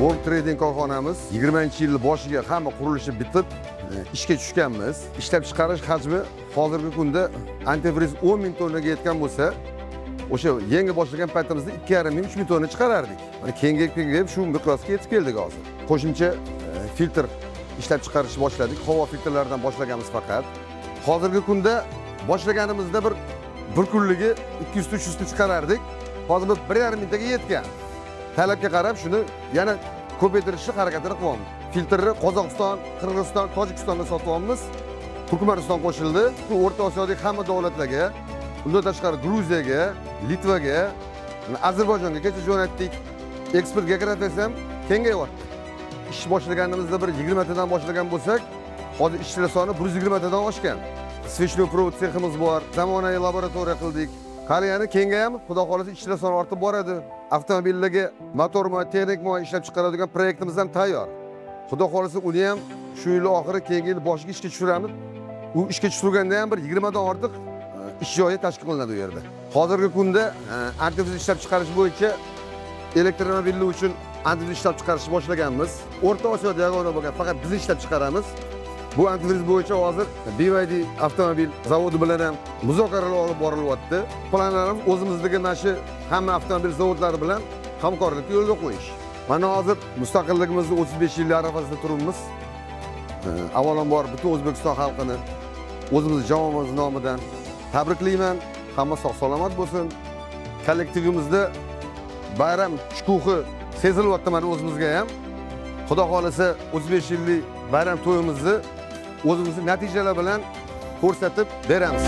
World Trading korxonamiz 20-yil boshiga hamma qurilishi bitib, ishga tushganmiz. Ishlab chiqarish hajmi hozirgi kunda antifriz 10 ming tonnaga yetgan bo'lsa, o'sha yangi boshlagan paytimizda 2,5 ming, 3 ming tonna chiqarardik. Mana kengayib kengayib shu miqyosga yetib keldik hozir. Qo'shimcha filtr ishlab chiqarishni boshladik. Havo filtrlaridan boshlaganmiz faqat. Hozirgi kunda boshlaganimizda bir kunligi 200-300 ta chiqarardik. Hozir bir 1,5 mingtaga yetgan. Talabga qarab shuni yana ko'paytirishni harakatini qilyapmiz. Filtrni Qozog'iston, Qirg'iziston, Tojikistonga sotyapmiz. Turkmaniston qo'shildi. Bu O'rta Osiyodagi hamma davlatlarga, undan tashqari Gruziyaga, Litvaga, Ozarbayjonga kecha jo'natdik. Eksport geografiyasi ham kengayyapti. Ish boshlaganimizda bir 20 tadan boshlagan bo'lsak, hozir ishchilar soni 120 tadan oshgan. Свечной провод seximiz bor, zamonaviy laboratoriya qildik. Hali yana kengayamiz, xudo xohlasa ishchilar soni ortib boradi. Avtomobillarga motor moy, texnik moy ishlab chiqaradigan proyektimiz ham tayyor. Xudo xohlasa uni ham shu yil oxiri, keyingi yil boshiga ishga tushiramiz. U ishga tushirilganda ham bir 20 dan ortiq ish joyi tashkil qilinadi u yerda. Hozirgi kunda antifriz ishlab chiqarish bo'yicha elektromobillar uchun antifriz ishlab chiqarishni boshlaganmiz. O'rta Osiyoda yagona bo'lgan faqat biz ishlab chiqaramiz. Bu antifriz bo'yicha hozir BYD avtomobil zavodi bilan ham muzokaralar olib borilyapti. Planlarimiz o'zimizdagi mana shu hamma avtomobil zavodlari bilan hamkorlikni yo'lga qo'yish. Mana hozir mustaqilligimizni 35 yil arafasida turibmiz. Avvalambor butun O'zbekiston xalqini o'zimiz jamoamiz nomidan tabriklayman. Hamma sog' salomat bo'lsin. Kollektivimizda bayram shukuhi sezilyapti mana o'zimizga ham. Xudo xohlasa 35 yillik bayram to'yimizni o'zimizni natijalar bilan ko'rsatib beramiz.